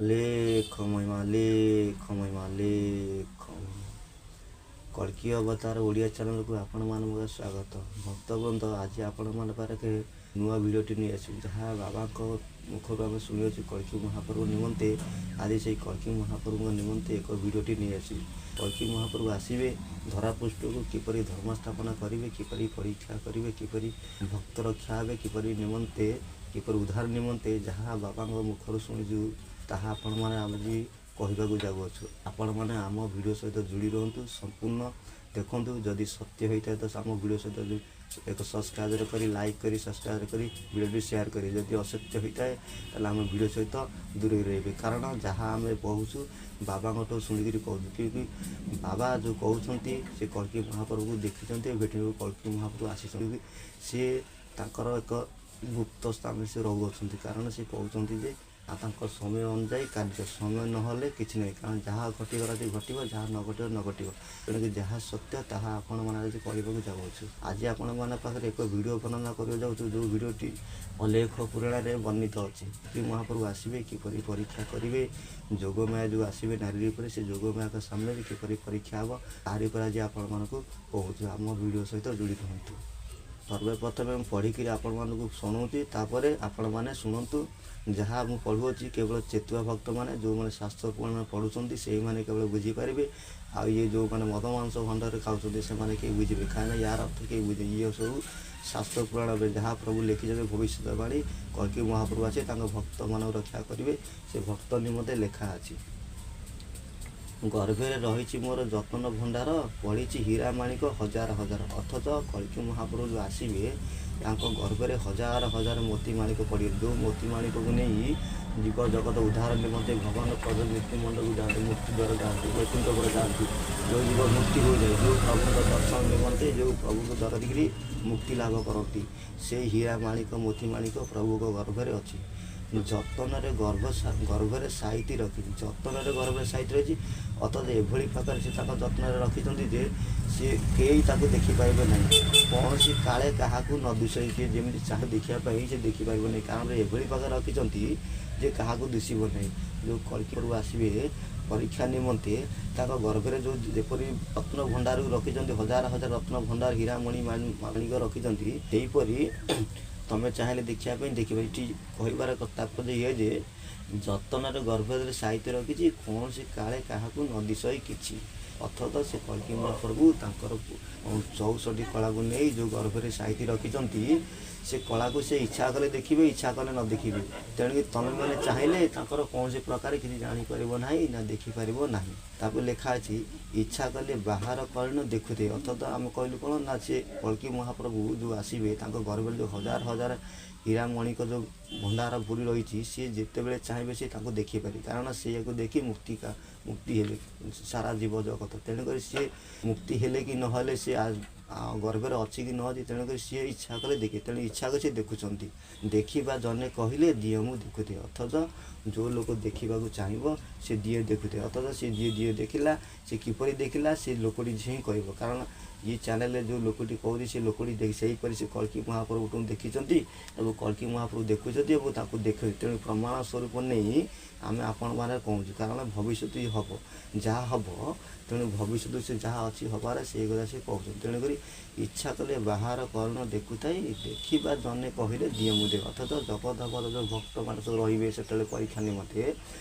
ଲେଖ ମହିମା, ଲେଖ ମହିମା, ଲେଖ। କଳ୍କୀ ଅବତାର ଓଡ଼ିଆ ଚ୍ୟାନେଲକୁ ଆପଣମାନଙ୍କୁ ସ୍ୱାଗତ। ଭକ୍ତବୃନ୍ଦ, ଆଜି ଆପଣମାନଙ୍କ ପାଖରେ ନୂଆ ଭିଡ଼ିଓଟି ନେଇ ଆସିବୁ, ଯାହା ବାବାଙ୍କ ମୁଖରୁ ଆମେ ଶୁଣିଅଛୁ କଳ୍କୀ ମହାପ୍ରଭୁ ନିମନ୍ତେ। ଆଜି ସେଇ କଳ୍କୀ ମହାପ୍ରଭୁଙ୍କ ନିମନ୍ତେ ଏକ ଭିଡ଼ିଓଟି ନେଇ ଆସିବି। କଳ୍କୀ ମହାପ୍ରଭୁ ଆସିବେ ଧରାପୃଷ୍ଠକୁ, କିପରି ଧର୍ମ ସ୍ଥାପନା କରିବେ, କିପରି ପରୀକ୍ଷା କରିବେ, କିପରି ଭକ୍ତ ରକ୍ଷା ହେବେ, କିପରି ନିମନ୍ତେ, କିପରି ଉଦ୍ଧାର ନିମନ୍ତେ, ଯାହା ବାବାଙ୍କ ମୁଖରୁ ଶୁଣିଛୁ ତାହା ଆପଣମାନେ ଆଜି କହିବାକୁ ଯାଉଅଛୁ। ଆପଣମାନେ ଆମ ଭିଡ଼ିଓ ସହିତ ଯୋଡ଼ି ରୁହନ୍ତୁ, ସମ୍ପୂର୍ଣ୍ଣ ଦେଖନ୍ତୁ। ଯଦି ସତ୍ୟ ହୋଇଥାଏ ତ ଆମ ଭିଡ଼ିଓ ସହିତ ଏକ ସବସ୍କ୍ରାଇବ୍ କରି, ଲାଇକ୍ କରି, ସବସ୍କ୍ରାଇବ୍ କରି ଭିଡ଼ିଓଟି ସେୟାର କରି। ଯଦି ଅସତ୍ୟ ହୋଇଥାଏ ତାହେଲେ ଆମ ଭିଡ଼ିଓ ସହିତ ଦୂରେଇ ରହିବେ, କାରଣ ଯାହା ଆମେ କହୁଛୁ ବାବାଙ୍କଠୁ ଶୁଣିକିରି କହୁଛୁ। କି ବାବା ଯେଉଁ କହୁଛନ୍ତି, ସେ କଳ୍କୀ ମହାପ୍ରଭୁକୁ ଦେଖିଛନ୍ତି, ଭେଟିବାକୁ କଳ୍କୀ ମହାପ୍ରଭୁ ଆସିଛନ୍ତି। ସିଏ ତାଙ୍କର ଏକ ଗୁପ୍ତ ସ୍ଥାନରେ ସେ ରହୁଅଛନ୍ତି, କାରଣ ସେ କହୁଛନ୍ତି ଯେ ଆଉ ତାଙ୍କ ସମୟ ଅନୁଯାୟୀ କାର୍ଯ୍ୟ, ସମୟ ନହେଲେ କିଛି ନାହିଁ। କାରଣ ଯାହା ଘଟିବାର ଅଛି ଘଟିବ, ଯାହା ନ ଘଟିବ ନ ଘଟିବ। ତେଣୁକି ଯାହା ସତ୍ୟ ତାହା ଆପଣମାନେ ଆଜି କହିବାକୁ ଯାଉଅଛୁ। ଆଜି ଆପଣମାନଙ୍କ ପାଖରେ ଏକ ଭିଡ଼ିଓ ବର୍ଣ୍ଣନା କରିବାକୁ ଯାଉଛୁ, ଯେଉଁ ଭିଡ଼ିଓଟି ଅଲେଖ ପୁରାଣରେ ବର୍ଣ୍ଣିତ ଅଛି କି ମହାପ୍ରଭୁ ଆସିବେ, କିପରି ପରୀକ୍ଷା କରିବେ, ଯୋଗମାୟା ଯେଉଁ ଆସିବେ ନାରୀ ରୂପରେ, ସେ ଯୋଗମାୟାଙ୍କ ସାମ୍ନାରେ କିପରି ପରୀକ୍ଷା ହେବ, ତାହାରି ଉପରେ ଆଜି ଆପଣମାନଙ୍କୁ କହୁଛୁ। ଆମ ଭିଡ଼ିଓ ସହିତ ଯୋଡ଼ି ରୁହନ୍ତୁ। ସର୍ବପ୍ରଥମେ ମୁଁ ପଢ଼ିକିରି ଆପଣମାନଙ୍କୁ ଶୁଣଉଛି, ତାପରେ ଆପଣମାନେ ଶୁଣନ୍ତୁ। ଯାହା ମୁଁ ପଢ଼ୁଅଛି କେବଳ ଚେତୁଆ ଭକ୍ତମାନେ, ଯେଉଁମାନେ ଶାସ୍ତ୍ର ପୁରାଣ ପଢ଼ୁଛନ୍ତି, ସେଇମାନେ କେବଳ ବୁଝିପାରିବେ। ଆଉ ଇଏ ଯେଉଁମାନେ ମଦ ମାଂସ ଭଣ୍ଡାରେ ଖାଉଛନ୍ତି, ସେମାନେ କେହି ବୁଝିବେ କାହିଁକିନା ୟାର ଅର୍ଥ କେହି ବୁଝିବେ। ଇଏ ସବୁ ଶାସ୍ତ୍ର ପୁରାଣରେ ଯାହା ପ୍ରଭୁ ଲେଖିଛନ୍ତି ଭବିଷ୍ୟତବାଣୀ, କଳ୍କୀ ମହାପ୍ରଭୁ ଆସି ତାଙ୍କ ଭକ୍ତମାନଙ୍କୁ ରକ୍ଷା କରିବେ, ସେ ଭକ୍ତ ନିମନ୍ତେ ଲେଖା ଅଛି। ଗର୍ଭରେ ରହିଛି ମୋର ଯତ୍ନ ଭଣ୍ଡାର, ପଡ଼ିଛି ହୀରା ମାଣିକ ହଜାର ହଜାର। ଅଥଚ କଳ୍କୀ ମହାପ୍ରଭୁ ଯେଉଁ ଆସିବେ, ତାଙ୍କ ଗର୍ଭରେ ହଜାର ହଜାର ମୋତି ମାଣିକ ପଡ଼ିବ, ଯେଉଁ ମୋତି ମାଣିକକୁ ନେଇ ଜୀବ ଜଗତ ଉଦ୍ଧାର ନିମନ୍ତେ ଭଗବାନ ପଦ ମୃତ୍ୟୁମଣ୍ଡକୁ ଯାଆନ୍ତି, ମୁକ୍ତି ଦ୍ୱାର ଯାଆନ୍ତି, ବୈକୁଣ୍ଠପୁର ଯାଆନ୍ତି। ଯେଉଁ ଜୀବ ମୁକ୍ତି ହୋଇଯାଏ, ଯେଉଁ ପ୍ରଭୁଙ୍କ ଦର୍ଶନ ନିମନ୍ତେ, ଯେଉଁ ପ୍ରଭୁଙ୍କୁ ଧରିକିରି ମୁକ୍ତି ଲାଭ କରନ୍ତି, ସେଇ ହୀରା ମାଣିକ ମୋତି ମାଣିକ ପ୍ରଭୁଙ୍କ ଗର୍ଭରେ ଅଛି। ଯତ୍ନରେ ଗର୍ଭ ଗର୍ଭରେ ସାଇତି ରଖିଛି, ଯତ୍ନରେ ଗର୍ଭରେ ସାଇତି ରହିଛି। ଅଥଚ ଏଭଳି ପ୍ରକାର ସେ ତାଙ୍କ ଯତ୍ନରେ ରଖିଛନ୍ତି ଯେ ସିଏ କେହି ତାକୁ ଦେଖିପାରିବେ ନାହିଁ, କୌଣସି କାଳେ କାହାକୁ ନ ଦିଶେ। ସିଏ ଯେମିତି ଚାହେଁ ଦେଖିବା ପାଇଁ, ସେ ଦେଖିପାରିବ ନାହିଁ, କାରଣ ଏଭଳି ପ୍ରକାର ରଖିଛନ୍ତି ଯେ କାହାକୁ ଦିଶିବ ନାହିଁ। ଯେଉଁ କଳ୍କୀରୁ ଆସିବେ ପରୀକ୍ଷା ନିମନ୍ତେ, ତାଙ୍କ ଗର୍ଭରେ ଯେଉଁ ଯେପରି ରତ୍ନ ଭଣ୍ଡାରକୁ ରଖିଛନ୍ତି, ହଜାର ହଜାର ରତ୍ନ ଭଣ୍ଡାର ହୀରାମଣି ମାଣିକ ରଖିଛନ୍ତି, ସେହିପରି ତମେ ଚାହିଁଲେ ଦେଖିବା ପାଇଁ ଦେଖିବ। ଏଠି କହିବାର ତାତ୍ପର୍ଯ୍ୟ ଇଏ ଯେ ଯତ୍ନରେ ଗର୍ଭରେ ସାଇତି ରଖିଛି, କୌଣସି କାଳେ କାହାକୁ ନ ଦିଶଇ କିଛି। ଅଥଚ ସେ କଳ୍କୀ ମହାପ୍ରଭୁ ତାଙ୍କର 64 କଳାକୁ ନେଇ ଯେଉଁ ଗର୍ଭରେ ସାଇତି ରଖିଛନ୍ତି, ସେ କଳାକୁ ସେ ଇଚ୍ଛା କଲେ ଦେଖିବେ, ଇଚ୍ଛା କଲେ ନ ଦେଖିବେ। ତେଣୁକି ତମେମାନେ ଚାହିଁଲେ ତାଙ୍କର କୌଣସି ପ୍ରକାର କିଛି ଜାଣିପାରିବ ନାହିଁ ନା ଦେଖିପାରିବ ନାହିଁ। ତାପରେ ଲେଖା ଅଛି, ଇଚ୍ଛା କଲେ ବାହାର କରିଣ ଦେଖୁଥିବେ। ଅର୍ଥାତ ଆମେ କହିଲୁ କ'ଣ ନା ସେ କଳ୍କୀ ମହାପ୍ରଭୁ ଯେଉଁ ଆସିବେ, ତାଙ୍କ ଗର୍ଭରେ ଯେଉଁ ହଜାର ହଜାର ହୀରା ମଣିକ ଯେଉଁ ଭଣ୍ଡାର ଭରି ରହିଛି, ସିଏ ଯେତେବେଳେ ଚାହିଁବେ ସେ ତାଙ୍କୁ ଦେଖିପାରିବେ, କାରଣ ସେଇଆକୁ ଦେଖି ମୁକ୍ତି ମୁକ୍ତି ହେବେ ସାରା ଜୀବ ଜଗତ। ତେଣୁକରି ସିଏ ମୁକ୍ତି ହେଲେ କି ନହେଲେ, ସିଏ ଗର୍ଭରେ ଅଛି କି ନ ଅଛି, ତେଣୁକରି ସିଏ ଇଚ୍ଛା କଲେ ଦେଖେ। ତେଣୁ ଇଚ୍ଛା କଲେ ସିଏ ଦେଖୁଛନ୍ତି। ଦେଖିବା ଜନେ କହିଲେ ଦିଅ ମୁଁ ଦେଖୁଥିବେ। ଅଥଚ ଯେଉଁ ଲୋକ ଦେଖିବାକୁ ଚାହିଁବ ସେ ଦିଏ ଦେଖୁଥିବେ। ଅଥଚ ସେ ଯିଏ ଯିଏ ଦେଖିଲା, ସେ କିପରି ଦେଖିଲା, ସେ ଲୋକଟି ହିଁ କହିବ। କାରଣ ଇଏ ଚ୍ୟାନେଲରେ ଯେଉଁ ଲୋକଟି କହୁଛି, ସେ ଲୋକଟି ଦେଖି ସେହିପରି ସେ କଳ୍କୀ ମହାପ୍ରଭୁଠୁ ଦେଖିଛନ୍ତି ଏବଂ କଳ୍କୀ ମହାପ୍ରଭୁ ଦେଖୁଛନ୍ତି ଏବଂ ତାକୁ ଦେଖୁଛନ୍ତି। ତେଣୁ ପ୍ରମାଣ ସ୍ୱରୂପ ନେଇ ଆମେ ଆପଣମାନେ କହୁଛୁ, କାରଣ ଭବିଷ୍ୟତ ହେବ ଯାହା ହେବ। ତେଣୁ ଭବିଷ୍ୟତ ସେ ଯାହା ଅଛି ହେବାର, ସେଇ କଥା ସେ କହୁଛନ୍ତି। ତେଣୁକରି ଇଚ୍ଛା କଲେ ବାହାର କରଣ ଦେଖୁଥାଇ, ଦେଖିବା ଜନେ କହିଲେ ଦିଅ ମୁଁ ଦେଖ। ଅର୍ଥାତ ଜଗତ ଯେଉଁ ଭକ୍ତମାନେ ସବୁ ରହିବେ ସେତେବେଳେ ପରୀକ୍ଷା ନିମନ୍ତେ,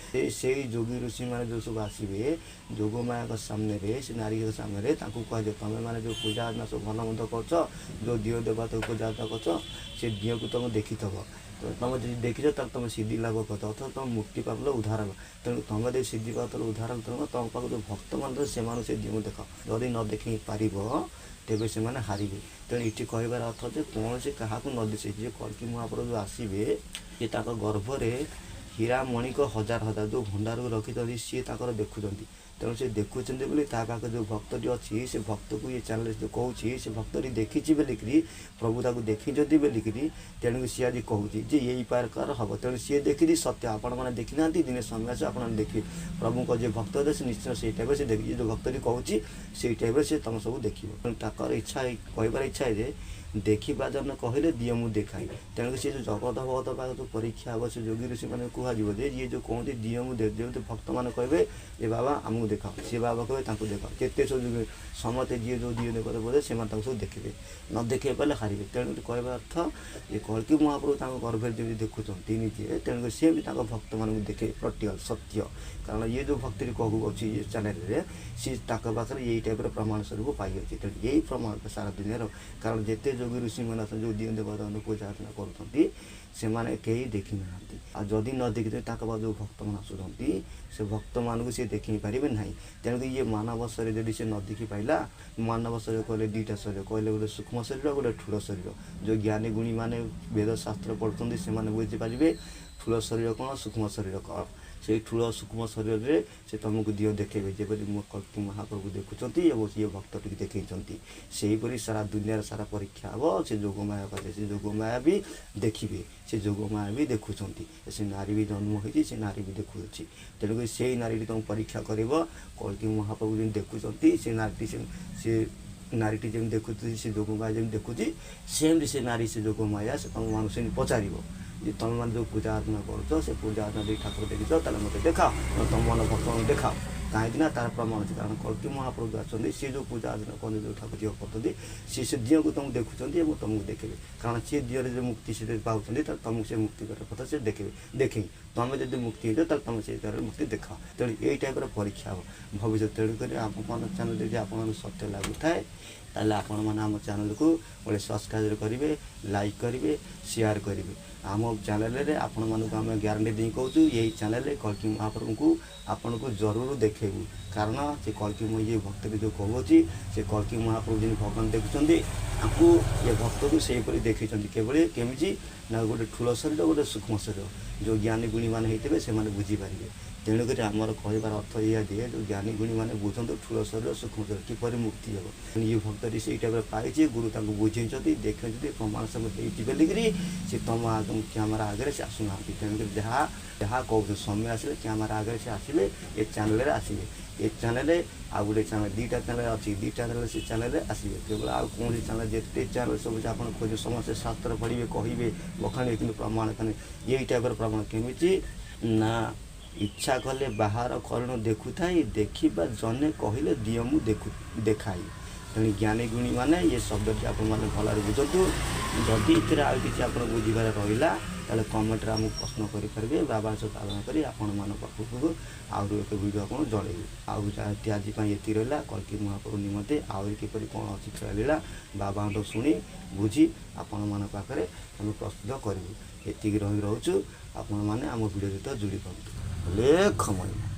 ସେଇ ଯୋଗୀ ଋଷିମାନେ ଯେଉଁ ସବୁ ଆସିବେ ଯୋଗମାୟାଙ୍କ ସାମ୍ନାରେ, ସେ ନାରୀଙ୍କ ସାମ୍ନାରେ ତାଙ୍କୁ କୁହାଯିବ, ତମେମାନେ ଯେଉଁ ପୂଜା ଅର୍ଚ୍ଚନା ସବୁ ଭଲ ମନ୍ଦ କରୁଛ, ଯେଉଁ ଦିଅ ଦେବତାକୁ ପୂଜା ଅର୍ଚ୍ଚନା କରୁଛ, ସେ ଦିଅକୁ ତମେ ଦେଖିଥିବ। ତମେ ଯଦି ଦେଖିଛ ତାହେଲେ ତମେ ସିଦ୍ଧି ଲାଭ କରୁଛ, ଅର୍ଥାତ ତମେ ମୁକ୍ତି ପ୍ରାପ୍ତ ଉଦ୍ଧାର ହେବ। ତେଣୁ ତମେ ଯଦି ସିଦ୍ଧି ପ୍ରାପ୍ତ ଉଦ୍ଧାର, ତେଣୁ ତମ ପାଖକୁ ଯେଉଁ ଭକ୍ତମାନେ, ସେମାନଙ୍କୁ ସେ ଦିଅକୁ ଦେଖ। ଯଦି ନ ଦେଖି ପାରିବ ତେବେ ସେମାନେ ହାରିବେ। ତେଣୁ ଏଠି କହିବାର ଅର୍ଥ ଯେ କୌଣସି କାହାକୁ ନ ଦିଶେ। ଯିଏ କଳ୍କୀ ମହାପ୍ରଭୁ ଯେଉଁ ଆସିବେ, ସିଏ ତାଙ୍କ ଗର୍ଭରେ ହୀରା ମଣିକ ହଜାର ହଜାର ଯେଉଁ ଭଣ୍ଡାରକୁ ରଖିଛନ୍ତି, ସିଏ ତାଙ୍କର ଦେଖୁଛନ୍ତି। ତେଣୁ ସେ ଦେଖୁଛନ୍ତି ବୋଲି ତା ପାଖରେ ଯେଉଁ ଭକ୍ତଟି ଅଛି, ସେ ଭକ୍ତକୁ ଇଏ ଚ୍ୟାନେଲ ଯେଉଁ କହୁଛି, ସେ ଭକ୍ତଟି ଦେଖିଛି ବୋଲିକିରି, ପ୍ରଭୁ ତାକୁ ଦେଖିଛନ୍ତି ବୋଲିକିରି, ତେଣୁ ସିଏ ଆଜି କହୁଛି ଯେ ଏଇ ପ୍ରକାର ହେବ। ତେଣୁ ସିଏ ଦେଖିଛି ସତ୍ୟ, ଆପଣମାନେ ଦେଖିନାହାନ୍ତି। ଦିନେ ସମୟ ଆସିବ, ଆପଣମାନେ ଦେଖିବେ। ପ୍ରଭୁଙ୍କ ଯିଏ ଭକ୍ତ ଅଛି, ସେ ନିଶ୍ଚୟ ସେଇ ଟାଇପ୍ର ସେ ଦେଖିଛି। ଯେଉଁ ଭକ୍ତଟି କହୁଛି ସେଇ ଟାଇପ୍ର ସେ ତୁମ ସବୁ ଦେଖିବ। ତେଣୁ ତାଙ୍କର ଇଚ୍ଛା, କହିବାର ଇଚ୍ଛା ଯେ ଦେଖିବା ଜନ କହିଲେ ଦିଅ ମୁଁ ଦେଖାଇ। ତେଣୁକରି ସେ ଯେଉଁ ଜଗତ ଭଗତ ପାଖରେ ଯେଉଁ ପରୀକ୍ଷା ହେବ, ସେ ଯୋଗୀ ଋଷିମାନେ କୁହାଯିବ ଯେ ଯିଏ ଯେଉଁ କହନ୍ତି ଦିଅ ମୁଁ, ଯେମିତି ଭକ୍ତମାନେ କହିବେ ଯେ ବାବା ଆମକୁ ଦେଖାଅ, ସିଏ ବାବା କହିବେ ତାଙ୍କୁ ଦେଖାଅ। ଯେତେ ସବୁ ଯୋଗୀ ସମସ୍ତେ ଯିଏ ଯେଉଁ ଦିଅ ଦେବ ବୋଧେ ସେମାନେ ତାଙ୍କୁ ସବୁ ଦେଖିବେ, ନ ଦେଖେଇ ପାରିଲେ ହାରିବେ। ତେଣୁକରି କହିବା ଅର୍ଥ ଯେ କଳ୍କୀ ମହାପ୍ରଭୁ ତାଙ୍କ ଗର୍ଭରେ ଯେମିତି ଦେଖୁଛନ୍ତି ନିଜେ, ତେଣୁକରି ସିଏ ବି ତାଙ୍କ ଭକ୍ତମାନଙ୍କୁ ଦେଖେ ପ୍ରାକ୍ଟିକାଲ ସତ୍ୟ। କାରଣ ଇଏ ଯେଉଁ ଭକ୍ତିରେ କହୁଅଛି ଏ ଚ୍ୟାନେଲରେ, ସିଏ ତାଙ୍କ ପାଖରେ ଏଇ ଟାଇପ୍ର ପ୍ରମାଣ ସ୍ୱରୂପ ପାଇଅଛି। ତେଣୁ ଏଇ ପ୍ରମାଣ ସାରା ଦୁନିଆର, କାରଣ ଯେତେ ଯୋଗୀ ଋଷିମାନେ ଅଛନ୍ତି ଯେଉଁ ଦିଅନ୍ତି ଦେବତାମାନଙ୍କୁ ପୂଜା ଅର୍ଚ୍ଚନା କରୁଛନ୍ତି, ସେମାନେ କେହି ଦେଖିନାହାନ୍ତି। ଆଉ ଯଦି ନ ଦେଖିଥିବେ, ତାଙ୍କ ପାଖରେ ଯେଉଁ ଭକ୍ତମାନେ ଆସୁଛନ୍ତି ସେ ଭକ୍ତମାନଙ୍କୁ ସିଏ ଦେଖେଇ ପାରିବେ ନାହିଁ। ତେଣୁକରି ଇଏ ମାନବ ଶରୀର ଯଦି ସେ ନ ଦେଖିପାରିଲା, ମାନବ ଶରୀର କହିଲେ ଦୁଇଟା ଶରୀର କହିଲେ, ଗୋଟେ ସୂକ୍ଷ୍ମ ଶରୀର, ଗୋଟେ ଠୁଳ ଶରୀର। ଯେଉଁ ଜ୍ଞାନୀ ଗୁଣୀମାନେ ବେଦ ଶାସ୍ତ୍ର ପଢ଼ୁଛନ୍ତି ସେମାନେ ବୁଝିପାରିବେ ଠୁଳ ଶରୀର କ'ଣ, ସୂକ୍ଷ୍ମ ଶରୀର କ'ଣ। ସେଇ ଠୁଳ ସୂକ୍ଷ୍ମ ଶରୀରରେ ସେ ତୁମକୁ ଦିଅ ଦେଖେଇବେ, ଯେପରି ମୋ କଳ୍କୀ ମହାପ୍ରଭୁ ଦେଖୁଛନ୍ତି ଏବଂ ସିଏ ଭକ୍ତଟିକୁ ଦେଖେଇଛନ୍ତି। ସେହିପରି ସାରା ଦୁନିଆର ସାରା ପରୀକ୍ଷା ହେବ। ସେ ଯୋଗମାୟା କହିଲେ ସେ ଯୋଗମାୟା ବି ଦେଖିବେ, ସେ ଯୋଗମାୟା ବି ଦେଖୁଛନ୍ତି। ସେ ନାରୀ ବି ଜନ୍ମ ହେଇଛି, ସେ ନାରୀ ବି ଦେଖୁଅଛି। ତେଣୁକରି ସେଇ ନାରୀଟି ତୁମକୁ ପରୀକ୍ଷା କରିବ। କଳ୍କୀ ମହାପ୍ରଭୁ ଯେମିତି ଦେଖୁଛନ୍ତି, ସେ ନାରୀଟି ସେ ନାରୀଟି ଯେମିତି ଦେଖୁଛି, ସେ ଯୋଗମାୟା ଯେମିତି ଦେଖୁଛି, ସେମିତି ସେ ନାରୀ, ସେ ଯୋଗମାୟା ସେ ତୁମମାନଙ୍କୁ ସେମିତି ପଚାରିବ ଯେ ତୁମେମାନେ ଯେଉଁ ପୂଜା ଅର୍ଚ୍ଚନା କରୁଛ, ସେ ପୂଜା ଅର୍ଚ୍ଚନା ଦେଇ ଠାକୁର ଦେଖିଛ, ତାହେଲେ ମୋତେ ଦେଖାଅ, ତୁମମାନ ଭକ୍ତମାନଙ୍କୁ ଦେଖାଅ। କାହିଁକି ନା ତାର ପ୍ରମାଣ ଅଛି। କାରଣ କଳ୍କୀ ମହାପ୍ରଭୁ ଅଛନ୍ତି, ସିଏ ଯେଉଁ ପୂଜା ଅର୍ଚ୍ଚନା କରନ୍ତି, ଯେଉଁ ଠାକୁର ଦିଅ କରୁଛନ୍ତି, ସିଏ ସେ ଦିଅକୁ ତୁମକୁ ଦେଖୁଛନ୍ତି ଏବଂ ତୁମକୁ ଦେଖିବେ। କାରଣ ସିଏ ଦିଅରେ ଯେଉଁ ମୁକ୍ତି ସେ ଯଦି ପାଉଛନ୍ତି, ତାହେଲେ ତୁମକୁ ସେ ମୁକ୍ତି କରିବା କଥା ସେ ଦେଖିବେ। ଦେଖେଇ ତୁମେ ଯଦି ମୁକ୍ତି ହେଇଛ, ତାହେଲେ ତୁମେ ସେଇ ଦ୍ୱାରା ମୁକ୍ତି ଦେଖାଅ। ତେଣୁ ଏଇ ଟାଇପ୍ର ପରୀକ୍ଷା ହେବ ଭବିଷ୍ୟତ। ତେଣୁକରି ଆପଣମାନଙ୍କ ଚ୍ୟାନେଲ୍ ଯଦି ଆପଣଙ୍କୁ ସତ୍ୟ ଲାଗୁଥାଏ, ତାହେଲେ ଆପଣମାନେ ଆମ ଚ୍ୟାନେଲକୁ ଗୋଟେ ସବସ୍କ୍ରାଇବ୍ କରିବେ, ଲାଇକ୍ କରିବେ, ସେୟାର କରିବେ। ଆମ ଚ୍ୟାନେଲରେ ଆପଣମାନଙ୍କୁ ଆମେ ଗ୍ୟାରେଣ୍ଟି ଦେଇ କହୁଛୁ, ଏଇ ଚ୍ୟାନେଲରେ କଳ୍କୀ ମହାପ୍ରଭୁଙ୍କୁ ଆପଣଙ୍କୁ ଜରୁର ଦେଖେଇବୁ। କାରଣ ସେ କଳ୍କୀ ଇଏ ଭକ୍ତଟି ଯେଉଁ କହୁଅଛି, ସେ କଳ୍କୀ ମହାପ୍ରଭୁ ଯେମିତି ଭଗବାନ ଦେଖୁଛନ୍ତି ତାଙ୍କୁ, ଏ ଭକ୍ତକୁ ସେହିପରି ଦେଖେଇଛନ୍ତି। କେଭଳି କେମିତି ନା ଗୋଟେ ଠୁଳ ଶରୀର, ଗୋଟେ ସୂକ୍ଷ୍ମ ଶରୀର। ଯେଉଁ ଜ୍ଞାନୀ ଗୁଣୀମାନେ ହେଇଥିବେ ସେମାନେ ବୁଝିପାରିବେ। ତେଣୁକରି ଆମର କହିବାର ଅର୍ଥ ଏଇଆ ଯେ ଯେଉଁ ଜ୍ଞାନୀ ଗୁଣୀମାନେ ବୁଝନ୍ତୁ ଠୁଳ ଶରୀର, ସୂକ୍ଷ୍ମ ଶରୀର, କିପରି ମୁକ୍ତି ହେବ। ଇଏ ଭକ୍ତଟି ସେଇ ଟାଇପ୍ର ପାଇଛି, ଗୁରୁ ତାଙ୍କୁ ବୁଝେଇଛନ୍ତି, ଦେଖେଇଛନ୍ତି, ପ୍ରମାଣ ସବୁ ହେଇଛି ବୋଲିକିରି ସେ ତମ ଆଗ କ୍ୟାମେରା ଆଗରେ ସେ ଆସୁନାହାନ୍ତି। ତେଣୁକରି ଯାହା ଯାହା କହୁଛନ୍ତି, ସମୟ ଆସିଲେ କ୍ୟାମେରା ଆଗରେ ସେ ଆସିବେ, ଏ ଚ୍ୟାନେଲରେ ଆସିବେ। ଏ ଚ୍ୟାନେଲରେ ଆଉ ଗୋଟେ ଚ୍ୟାନେଲ, ଦୁଇଟା ଚ୍ୟାନେଲ ଅଛି, ଦୁଇଟା ଚ୍ୟାନେଲ, ସେ ଚ୍ୟାନେଲରେ ଆସିବେ କେବଳ। ଆଉ କୌଣସି ଚ୍ୟାନେଲ, ଯେତେ ଚ୍ୟାନେଲ ସବୁ ଆପଣ ଖୋଜିବେ, ସମସ୍ତେ ଶାସ୍ତ୍ର ପଢ଼ିବେ, କହିବେ, ବଖାଣିବେ, କିନ୍ତୁ ପ୍ରମାଣ କଲେ ଏଇ ଟାଇପ୍ର ପ୍ରମାଣ କେମିତି ନା ଇଚ୍ଛା କଲେ ବାହାର କରଣ ଦେଖୁଥାଇ, ଦେଖିବା ଜନେ କହିଲେ ଦିଅ ମୁଁ ଦେଖୁ ଦେଖାଇ। ତେଣୁ ଜ୍ଞାନୀ ଗୁଣୀମାନେ ଏ ଶବ୍ଦଟି ଆପଣମାନେ ଭଲରେ ବୁଝନ୍ତୁ। ଯଦି ଏଥିରେ ଆଉ କିଛି ଆପଣ ବୁଝିବାରେ ରହିଲା, ତାହେଲେ କମେଣ୍ଟରେ ଆମକୁ ପ୍ରଶ୍ନ କରିପାରିବେ। ବାବା ସହିତ ଆଲୋଚନା କରି ଆପଣମାନଙ୍କ ପାଖକୁ ଆହୁରି ଏକ ଭିଡ଼ିଓ ଆପଣ ଜଣେଇବୁ। ଆଉ ଆଜି ପାଇଁ ଏତିକି ରହିଲା। କଳ୍କୀ ମହାପ୍ରଭୁ ନିମନ୍ତେ ଆହୁରି କିପରି କ'ଣ ଅଛି ଖେଳଲୀଳା, ବାବାଙ୍କଠୁ ଶୁଣି ବୁଝି ଆପଣମାନଙ୍କ ପାଖରେ ଆମେ ପ୍ରସ୍ତୁତ କରିବୁ। ଏତିକି ରହି ରହୁଛୁ, ଆପଣମାନେ ଆମ ଭିଡ଼ିଓ ସହିତ ଯୋଡ଼ି ପାରୁନ୍ତୁ। ଲେଖମୟ।